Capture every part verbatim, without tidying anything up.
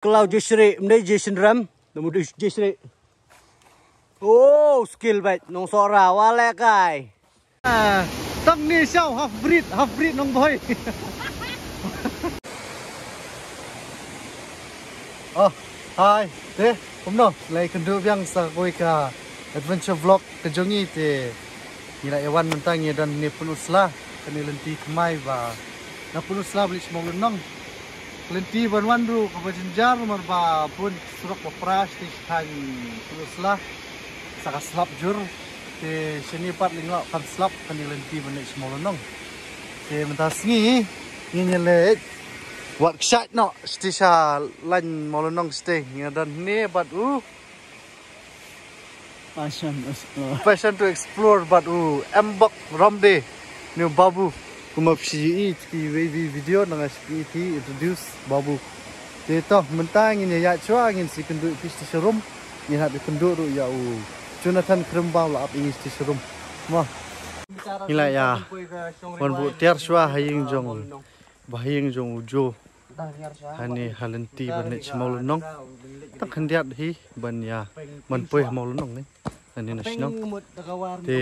Khlaw Jeshri, mdei Jeshin Ram, namu du Jeshri. Oh, skill bait, nong sora, wale kai. Ah, tang ni siaw half breed, half breed nong boy. Oh, hi. Te, kumno? Lai kynduh biang sa kawei ka adventure vlog ka jong ngi te. Ngi la ïa wan mynta ngi don ne Pynursla, kane lynti thymmai ba na Pynursla ba leit sha Mawlynnong. Lynti ban wan ruh kaba jynjar namar ba bun surok ba pra sha thaiñ Pynursla. Sa ka slap jur. Te shane pat lyngngoh kam slap kane lynti ban leit sha Mawlynnong. Te mynta sngi ngin ïa leit wad kshaid noh shatei sha lain Mawlynnong shatei, ngi don ne bad u Passion explore. Passion to explore bad u Mbok Romde, ne u Babu. Kumba phi ïohi ki wei video nang phi introduce Babu. Te to mynta ngin ïa ïaid shuwa, ngin sa kynduh ïa phi shatei sharum. Ngin hap ïa kynduh ruh ïa u Jonathan Khrymbaw, la ap ïa ngi shatei sharum. Mo. Ngi la ïa wan buh tiar shuwa ha ïing jong, ba ha ïing jong u Jo. Hani ha lynti ban leit sha Mawlynnong. Tang khyndiat hi ban ïa, ban poi ha Mawlynnong ne. Hani na shnong. Te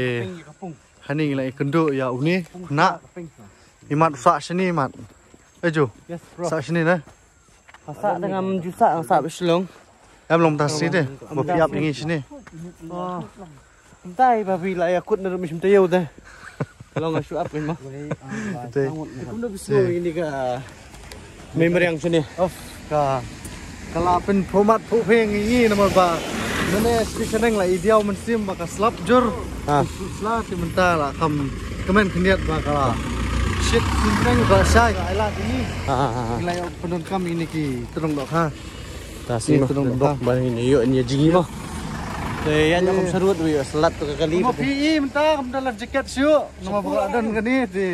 hani ngi la ïa kynduh ïa une, na. Imat sah shane imat. Eh Jo. Sah shane ne. Sah tang am ju sah, sah ba shlong. Em long tang sih de. Ba phi ap ïa ngi shane. Dai ba phi la ïa kut na ruh mi shim taïew de. Long nga shu ap ma. Te. Kum da bisno ini ka memory ang sini. Of ka, ka la pynphomat phuh phi ngi namar ba mane station la i diaw mynsiem ba ka slap jur. Ah. Sla ti mynta la kam kmen khyndiat ba ka la shit sing ba shai ka ai la ini. Ah, ah, ah. Ngi la ïa pyndonkam ini ki tyrong dohkha. Ta sih, ïa, noh, tyrong dohkha. Ba ngin ïoh ïa jingim mo. Te ïa, ïa, kum sarut ïa slat tu ka kali. Mo phi mynta kam da la jacket shuh. Nama ba don kane te.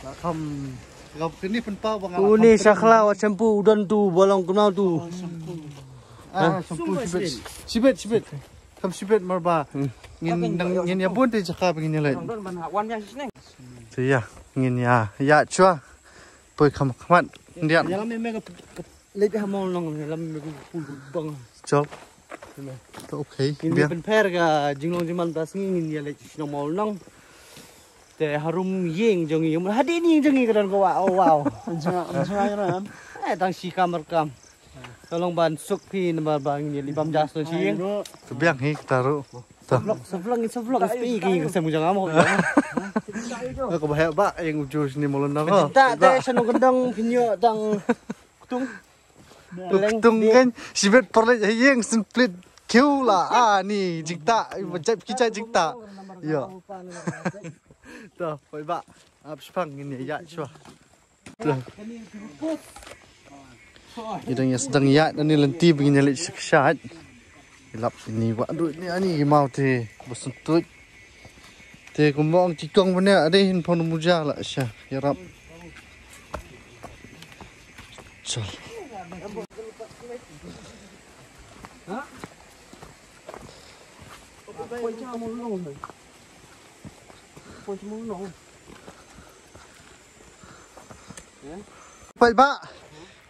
La kam, kam kane pynpaw ba nga la kam. Une shakhla wa shampoo u don tu, ba long kumno tu. Ah, shampoo shibit. Shibit, shibit. Kam shibit mar ba. Hmm. Ngin dang, ngin ïa bun te jaka ba ngin ïa leit. Te ïa, ngin ïa, ïa chwa. Poi kham khmat. Ndiat. Ïa lam me ka Leit ha Mawlynnong, lam me ku pul bang. Chop. To okay. Ngin ïa pynpher ka jinglong jingman ta sngi ngin ïa leit shnong Mawlynnong. Te harum ïing jong ngi, hadien ïing jong ngi ka don ka wah, oh wow. Jong, jong ai ran. Eh, tang shi kamar kam. Ka long ban suk phi namar ba ngin ïa leit bam jas noh shi ïing. Ka biang hi ka taru. Sa vlog, sa vlog, sa vlog, spi ki ka sem jong amo. Ka ba heh ba ïing u Jo shini Mawlynnong. Ta te shnong Kyndong phin ïoh tang ktung. Tuk tung kan, shibit parlek ha ïing, sin plit kiew la. Ah, ni jingta, jai ki jai jingta. Ïa. To, poi ba. Ap shipang ngin ïa ïaid shuwa. To. Ïa dang ïa sdang ïaid na ni lynti ba ngin ïa leit sha kshaid. Ilap ni wa du ni ani ki mau te ba sngewthuh. Te kumba ong ki kong bane ade hin phong muja la sha ïarap. Chal. Peit ba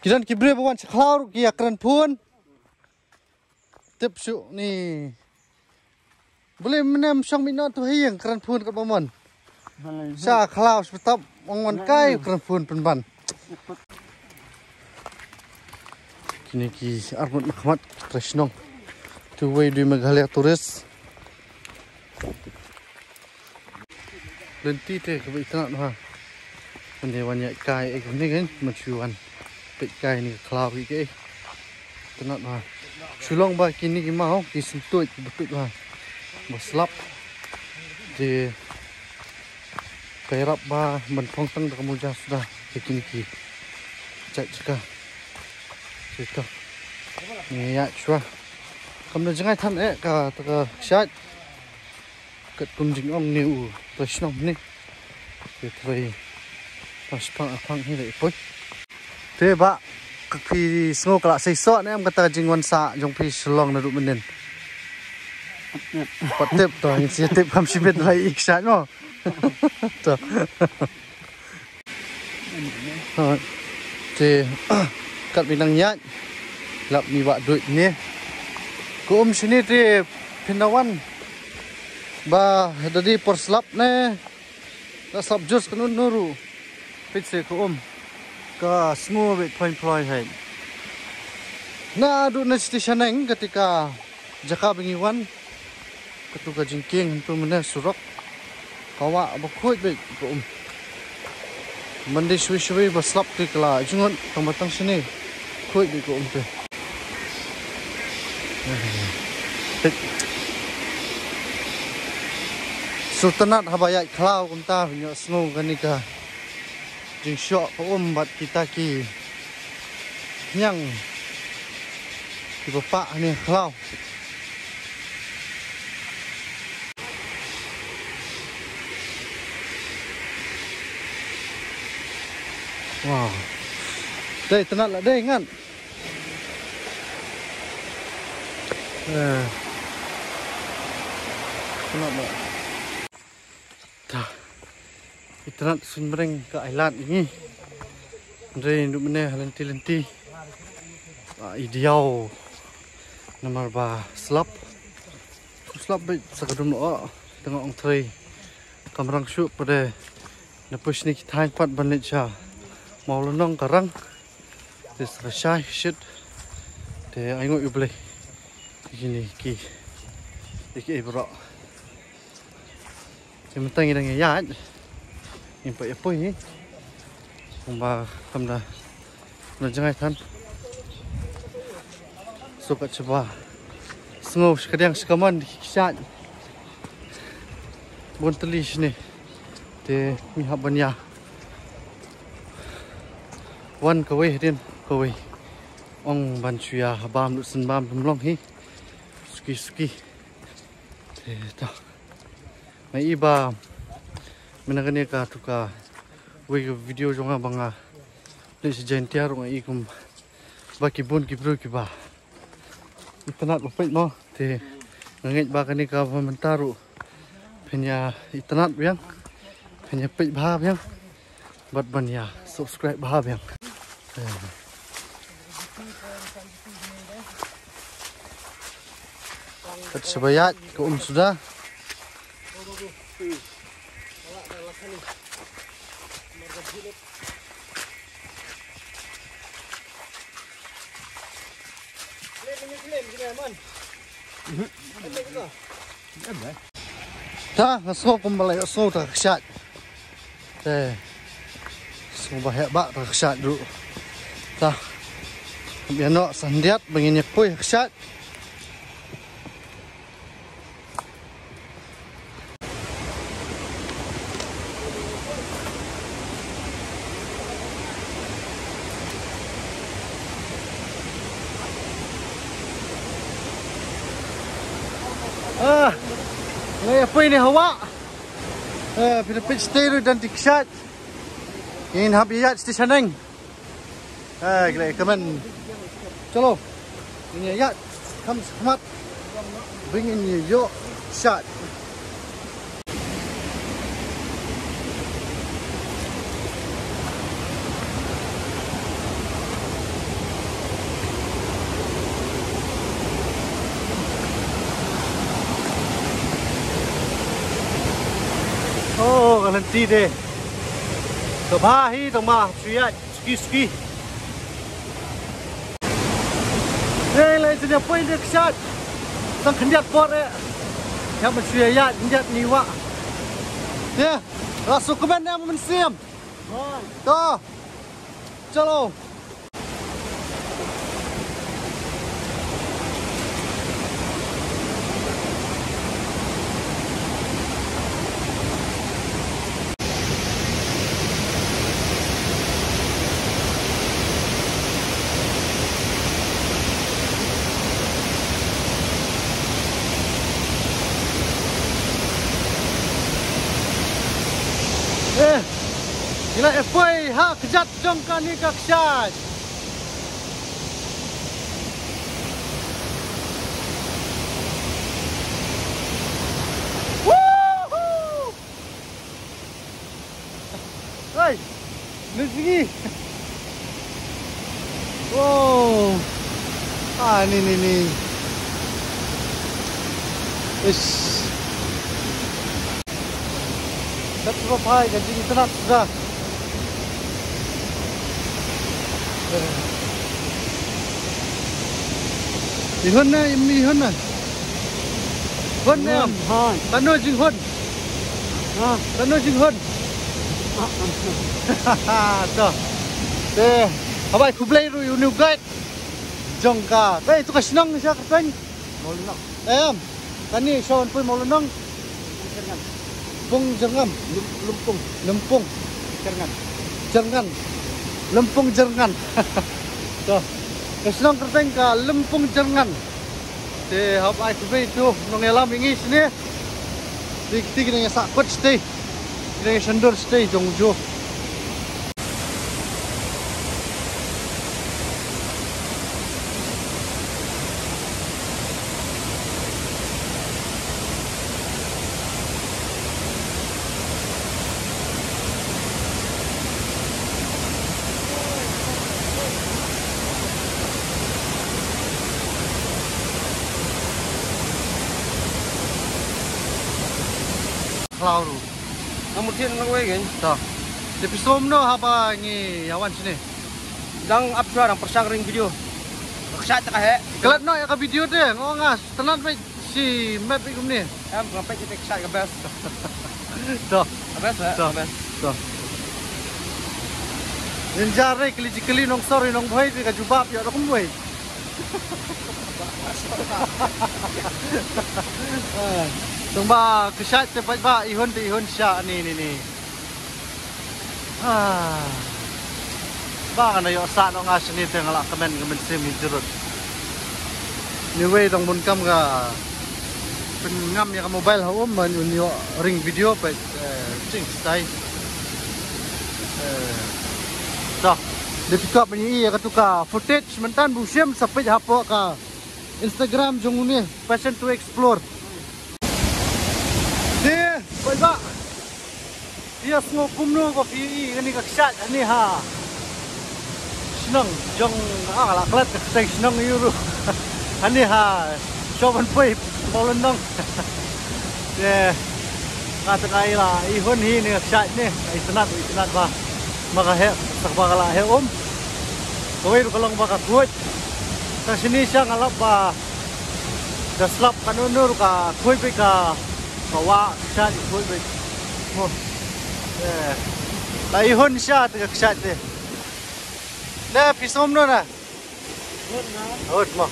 ki don ki briew ba wan sha khlaw ruh ki ïa kren phone. Tip shuh ni. Beli mnem shong mih noh tu ha ïing kren phone kat ba mon. Sa khlaw sha tap ong wan kai kren phone pynban. Kine ki arngut na khmat trai shnong. Tu wei dui Meghalaya tourist. Lynti te kaba itynnad ha. Mynta wan ïaid kai ei kumne kan, man shu wan peit kai ni ka khlaw ki ei. Itynnad ha. Shu long ba kine ki maw ki sngewthuh ki btut ha. Ba slap. Te ka ïarap ba ban phong tang da ka muja suda. Te kine ki jait jaka. Te to. Ngi ïaid shuwa. Kam da jngai than eh ka ta ka shait. Katkum jingong ne u trai shnong ne. Te trai pas pang apang hi lei poi. Te ba ka phi sngew ka la sei soh ne em kata ka jingwan sah jong phi Shillong naduh mynnin. Pat tip to ngin sa tip kham shibit lai ik sah mo. To. Ha, te kat ba nang ïaid. Slap ni wah duit ne. Ka um shini te phin da wan. Ba da dei por slap ne. Da slap jus ka nun nuru. Pit se ka um. Ka sngew bit phoin phloi hai. Na du na station neng katika jaka ba ngi wan. Katu ka jingkieng hyntu mynne surok. Ka wah ba khuid beit ka um. Mandi shwi shwi ba slap te ka la jngot tang ba tang shini. Khuid beit ka um te. Sultanat haba ïaid khlaw kumta ba ngi sngew kane ka jingshoh ka um bad kita ki khñiang kiba pah ne khlaw. Wow. Dei tnat la dei ngan. Eh. Tnat la. Ta. Itynnat suiñ bneng ka ailad ïa ngi. Hynrei naduh mynne ha lynti lynti, ah, i diaw namar ba slap. Slap beit sa ka dum noh. Te nga ong trei ka mrang shuh pat de. Na pyrshah ki thaiñ pat ban leit sha Mawlynnong ka rang. Te sa ka shai shit. Te ainguh U Blei. Kine ki, ki ei baroh. Te mynta ngi dang ïaid. Ngim pat ïa poi hi. Kumba kam da na jngai than. So ka chaba sngew shkadiang shkaman ki kshaid. Bun tylli shini. Te ngi hap ban ïa wan kawei hadien kawei. Ong ban shu ïa bam lut syn bam dum long hi. Suki suki. Te to. Nga i ba mynta kane ka tu ka wei ka video jong nga ba nga leit sha Jaintia ruh nga i kum ba ki bun ki briew kiba itynnat ba peit mo. Te nga ngeit ba kane ka ba mynta ruh phin ïa itynnat biang, phin ïa peit bha biang. Bad ban ïa subscribe bha biang. Eh. Kat sha ba ïaid ka um suda. Ta nga sngew kumba la ïohsngew ta ka kshaid. Te sngew ba heh ba ta ka kshaid ruh. Ta ïa noh sa khyndiat ba ngin ïa poi ha ka kshaid. Ah, nga ïa poi ne hawa. Eh, phi da peit shatei ruh don ti kshaid. Ngin hap ïaid shatei shaneng. Eh, gre kamen. Chalo. Ngin ïaid kham skhmat. Bring in ïoh shat. Oh, ka lynti de. Ka bha hi tang ba shu ïaid suki suki. Hei, lai sini apa ini kshat. Tang khyndiat por eh. Ïa ban shu ïaid khyndiat ni wah. Ïa, la suk kmen ïa mynsiem. To. Chalo. Eh, ngi la ïa poi ha kjat jong kane ka kshaid. Woohoo! Hei, ngi sngi. Wow. Ah, ni, ni, ni. Ish. Kat suba phai ka jing itynnad suda. Ihun na, im ihun na. Hun na. Hun, hun. Kano jinghun. Ha. Kano jinghun. Ha. To. Te, haba khublei ruh ïa u new guide. Jong ka. Te, tu ka shnong sha kyrteng. Mawlynnong. Em. Kane sha wan poi Mawlynnong. Jyrngam. Pung Jyrngam. Lum-, Lumpung. Lumpung. Jyrngam. Jyrngam. Lumpung Jyrngam. To. Ka shnong kyrteng ka Lumpung Jyrngam. Te hap ai khublei tu nongïalam ïa ngi shane. Te kti ki nongïasah kot shatei. Ki nongïasah shandur shatei jong u Joe. Khlaw ruh. Nga mut thied na kawei kein. To. Te phi sngew kumno haba ngi ïa wan shane? Dang ap shuwa, dang pyrshang ring video. Ka kshaid te ka heh. Klet noh ïa ka video te, nga ong nga sngewtynnat beit shi met beit kumne. Em, nga peit te ka kshaid ka best. To. Ka best, eh? To. Ka best. To. Ynda re kylli ji kylli nongsor ïa nongbhoi te ka jubab ïa ka kumwei. Tang ba kshaid te paidbah, ihun te ihun sha ni ni ni. Ah. Ba ngan ïoh sah noh nga shane te nga la kmen ka mynsiem hi jurut. Ni wei tang bun kam ka pynngam ïa ka mobile ha um ban un ïoh ring video peit, eh, jingstad. Eh. To. Dei phi kwah ban ïohi ïa katu ka footage mynta, bun sien sa peit hapoh ka Instagram jong une, Passion to Explore. Te, paidbah. Phi ïa sngew kumno ko phi ïohi kane ka kshaid hangne ha shnong jong, ah, la klet ka kyrteng shnong ïa u ruh. Hangne ha sha wan poi Mawlynnong. Te nga tang ai la ihun hi ne ka kshaid ne, ai itynnad, ai itynnad ba. Ma ka heh, sa kaba ka la heh um. Kawei ruh ka long ba ka khuid. Tang shini sha nga lap ba da slap kano kano ruh ka khuid beit ka, ka wah ka kshaid ka khuid beit. Mo. Eh. La ihun sha te ka kshaid te. Ne phi sngew kumno na? Hut mo.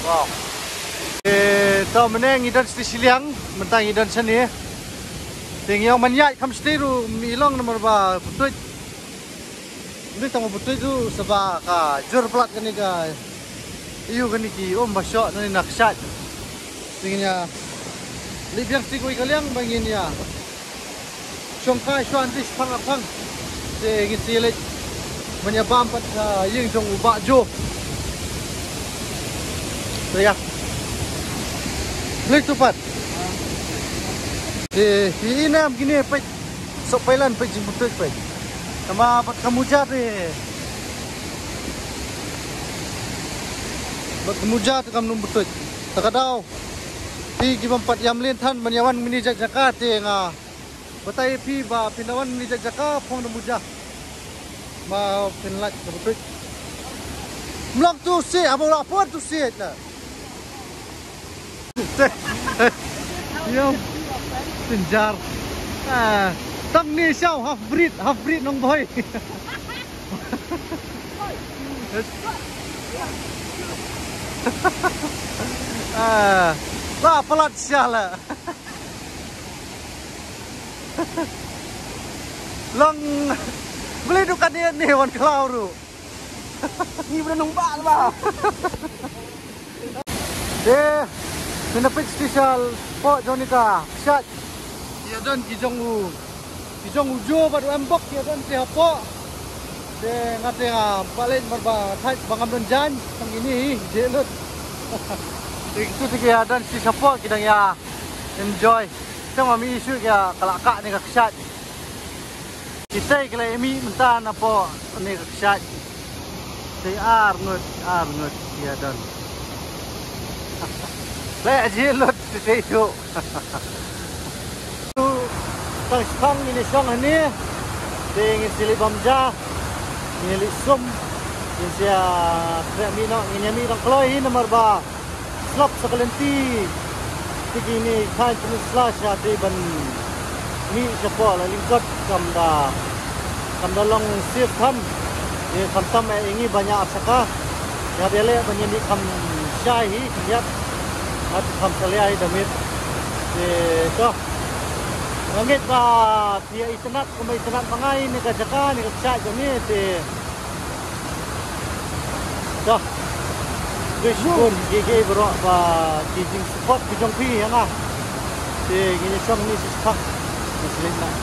Wow. Eh, to mynne ngi don shatei shiliang, mynta ngi don shane. Te ngi ong ban ïaid kham shatei ruh ym long namar ba butuit. Ym dei tang ba butuit ruh sa ba ka jur palat kane ka, ïa kane ki um ba shoh na kane ka kshaid. Te ngin ïa leit biang shatei kawei ka liang ba ngin ïa shong kai shuwa hangtei shaphang shaphang. Te ngin sa ïaleit ban ïa bam pat ka ïing jong u Bah Joe. Te ïa. Leit tu pat. Te ïa, ïa nam kine peit. Sok peilan peit jingbutuit peit. Tangba bad ka muja te. Bad ka muja te kam num butuit. Ta ka daw. Phi ki bym pat ïam lin than ban ïa wan mini jaka jaka te nga batai phi ba phin da wan mini jaka jaka phong da muja. Ma phin lait ka butuit. Mlong tu si, abo la pon tu si na. Yo. Tinjar. Ah, tang ni shaw half breed, half breed nong boy. Ah, la palat shala. Long beli dukan ni ni wan khlaw ru. Ni beli nong ba ba. Te, kena pit special po jong ni ka. Shat. Ïa don ki jong u. Ki jong u Jo bad u Mbok ïa don te hapoh. Te nga te nga ba leit mar ba thait ba ngam don jan tang ini hi je lut. Te kitu te ki ïa don shi shapoh ki dang ïa enjoy. Te ma mi issue ki ïa ka la kah ne ka kshat. Kita ki la ïa mih mynta napoh ne ka kshaid. Te ar ngut, ar ngut ïa don. Leh ji lut te te tu. Tang shipang ngin ïa shong hangne. Te ngin sa leit bam ja. Ngin leit sum. Ngin sa khreh mih noh, ngin ïa mih dang kloi hi namar ba slap sa ka lynti. Te kine ki thaiñ pynslap sha te ban mih shapoh la lyngkot kam da, kam da long safe than. Te khamtam eh ïa ngi ba ñiah sha ka. Ïa dei leh ban ïa mih kham shai hi, kham ïap. At kham salia hi da miet. Te to. Nga ngeit ba phi ïa itynnad kumba itynnad ma nga ïa kane ka jaka, ne ka kshaid kane te. Dah. Khublei shibun ïa kiei kiei baroh ba ki jingsupport ki jong phi ïa nga. Te ngin ïa shong hangne shispah. Ngin sa leit noh.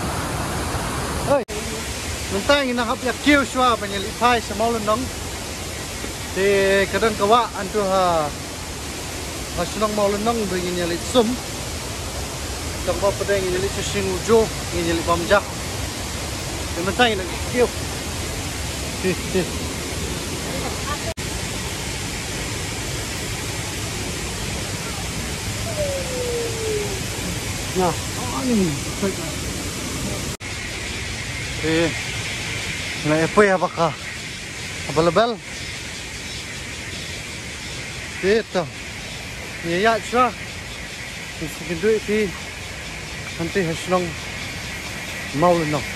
Hei. Mynta ngin nang hap ïa kiew shuwa ban ïa leit phai sha Mawlynnong. Te ka don ka wah hangto ha, ha shnong Mawlynnong ba ngin ïa leit sum. Tang ba pat ngin ïa leit sha Shing Ujo, ngin ïa leit bam ja. Te mynta ngin nang kiew. Te la ïa poi ha ba ka, ha ba la bel. Te to. Ïa ïa shuwa. Ngin sa kynduh ïa phi hangtei ha shnong Mawlynnong.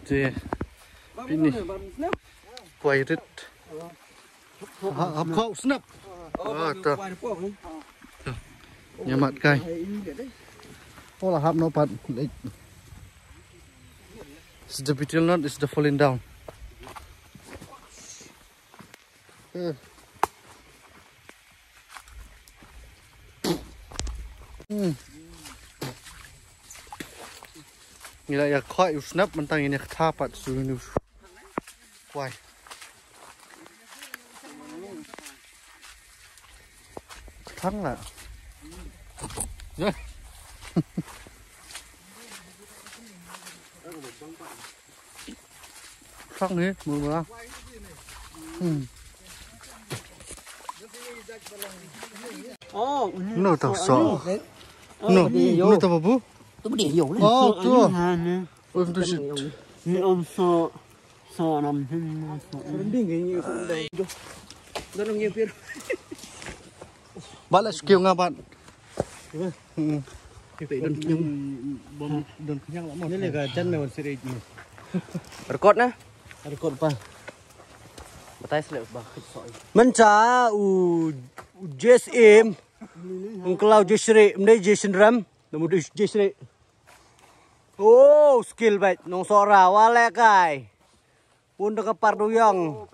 Te phi ne. Kwai rit. Ha, hap khau snap. Ah, to. Ïa mat kai. Oh, la hap noh pat. Is the betel nut, is the falling down. Eh. Hmm. Ngi la ïa khoi u snap, mynta ngin ïa ktha pat shu nu. Kwai. Thang la. Ya. Thang ni, mu mu la. Hmm. Oh, uni. No tang so. Oh, no, uni yo. No tang babu. Tu budi yo. Oh, tu. Uni ha ni. Oh, tu shit. Ni om so. So nam hin so. Rending ni. Dorong ye pir. Bat la skiew nga bat. Hmm. Kita don kenyang. Bom don kenyang lah. Ni le ka jan me wan siri ni. Record na? Record pa. Batai slep ba khit so. Mynta u, u Jes Im. Ung klau Jesri, mdei Jesri ram. Namu du Jesri. Oh, skill bait nong sora wale kai. Pun da ka par du yang.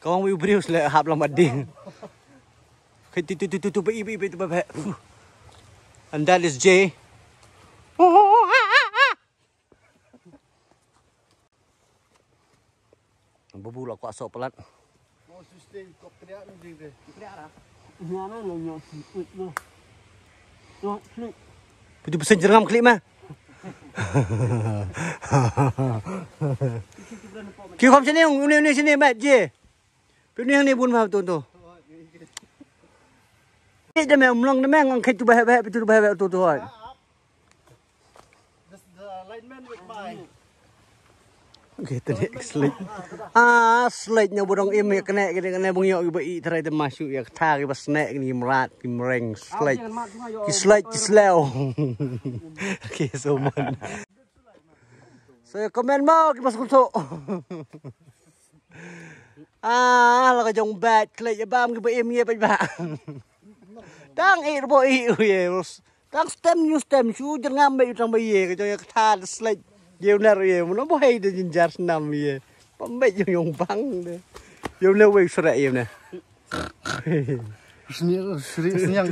Kawang wi u briew sle hap lang ba ding. Khit tu tu tu tu tu ba i ba i ba tu ba ba. And that is J. Babu la kwah sok palat. Putu pesen jerngam klik mah. Ki kham sini, uni uni sini mat je. Pini ni bun mah tu tu. Ni deme umlong deme ngang khit tu bah bah tu bah bah tu tu. Okay, tadi slide. Ah, slide nya burung im ya kena kena kena bung yok iba i terai temasuk ya kata iba snack ni merat ki mereng slide. Ki slide ki slow. Okay, so man. So komen mau ki masuk tu. Ah, la ka jong bat klik ya bam ki ba im ya ba. Tang i bo i u ye. Tang stem nyu stem shu jer ngam ba yu tang ba ye ka jong ya kata de slek. Ye u ner ye mun bo hei de jinjar snam ye. Pam ba jong yong bang de. Ye u ner wei srek ye u ner. Sniang sri sniang.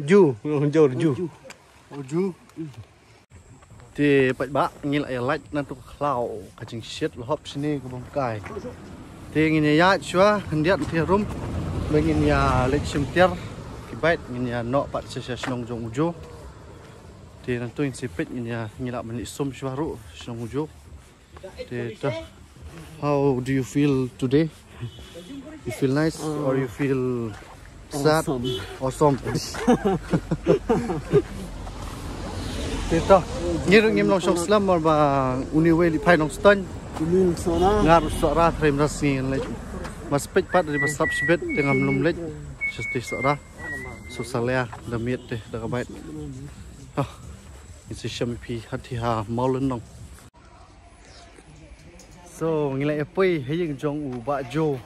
Ju, ju, ju. Oh, ju. Te pat ba ngi la ïa lait na tu ka khlaw ka jingshet la hop sini ka bam kai. Te ngin ïa ïaid shuwa hyndiat te rum ba ngin ïa leit shim tiar ki bait ngin ïa noh pat sha sha shnong jong u Jo. Te nangta ngin sa peit, ngin ïa, ngin lah ban leit sum shuwa ruh sha Nongjo. Te to, how do you feel today? You feel nice or you feel sad? Awesome. Awesome. Te to, ngi ruh ngim long shong slem namar ba une uwei u leit phai Nongstoiñ. Nga ruh Sohra, trei mynta sngi ngan leit. Mas peit pat dei ba slap shibit te ngam lum leit. Sha shatei Sohra. Sohra sa leit da miet te da ka bike. To, ngin sa shem ïa phi hangtei ha Mawlynnong. So ngi la ïa poi ha ïing jong u Bah Jo.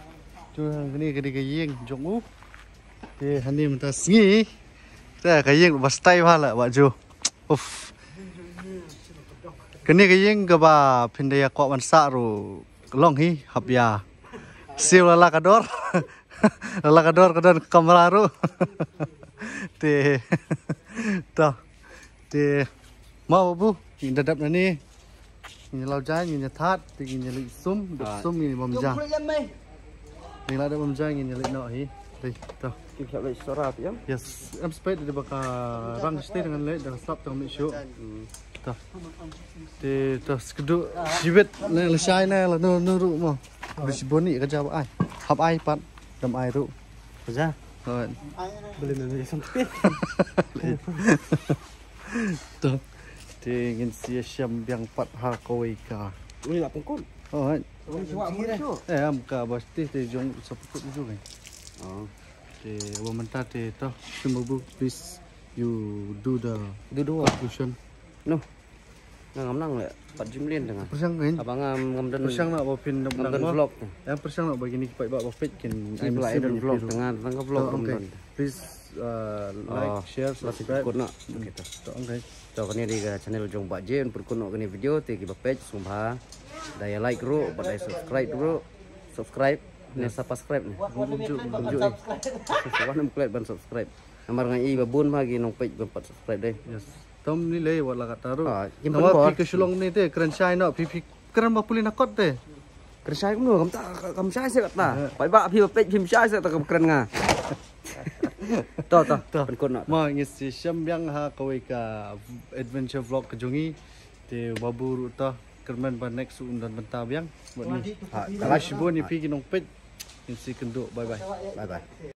Tu kane ka dei ka ïing jong u. Te hangne mynta sngi, te ka ïing ba style bha la, Bah Jo. Uff. Kane ka ïing kaba phin da ïa kwah ban sah ruh long hi, hap ïa siew la la ka dor. La la ka dor ka don kamra ruh. Te to, te ma babu, ngin da dep nangne. Ngin ïa law jaiñ, ngin ïa thad, te ngin ïa leit sum, dep sum ngin ïa bam ja. Ngin la dep bam ja, ngin ïa leit noh hi. Te to. Ki khap leit Sohra te ïa. Yes, em spet dei ba ka rang shatei, ngan leit da ka slap, te ngam leit shuh. To. Te to, skew duh shibit ne, lashai ne, lano lano ruh mo. Bishbon ni ka ja ba ai. Hap ai pat, dam ai ruh. Ka ja. Hooid. Beli nang ïa sam te. To. Te ngin sa ïa shem biang pat ha kawei ka. Uni la pengkut. Hooid. Uni shuwa mo shuwa. Eh, am ka ba shatei te jong sa pengkut jong. Oh. Te ba mynta te to, sum babu, please you do the, do the what? Conclusion. No. Nga ngam nang leh pat Jim Lin te nga. Pyrshang kein. Haba ngam, ngam don, pyrshang noh ba phin ngam don vlog te. Ïa pyrshang noh ba kine ki paidbah ba peit kin, ki ai ba message don ïa vlog phi ruh. Te nga tang ka vlog ngam don. Please, uh, like, share, subscribe. Kut noh. Okay to. To, okay. To, kane dei ka channel jong Bah J, pyrkhat noh kane video te kiba peit sngewbha da ïa like ruh bad da ïa subscribe ruh. Subscribe ne, subscribe ne. Kumjuh, kumjuh. Wan ym klet ban subscribe. Namar nga i ba bun bha ki nongpeit ba pat subscribe dei. Yes. Tom ni lei wat la katta ruh. Namar phi ka Shillong ni te kren shai noh, phi, phi kren ba pule na kot te. Kren shai kumno, kam ta, kam shai se katta. Paidbah phi ba peit phim shai se katta kam kren nga. To, to, to. Pynkut noh. Ma ngi sa shem biang ha kawei ka adventure vlog ka jong ngi. Te babu ruh to, kyrmen ba next un don bynta biang. Wat ni. Ha, khublei shibun ïa phi ki nongpeit. Ngin sa ïakynduh. Bye bye. Bye bye.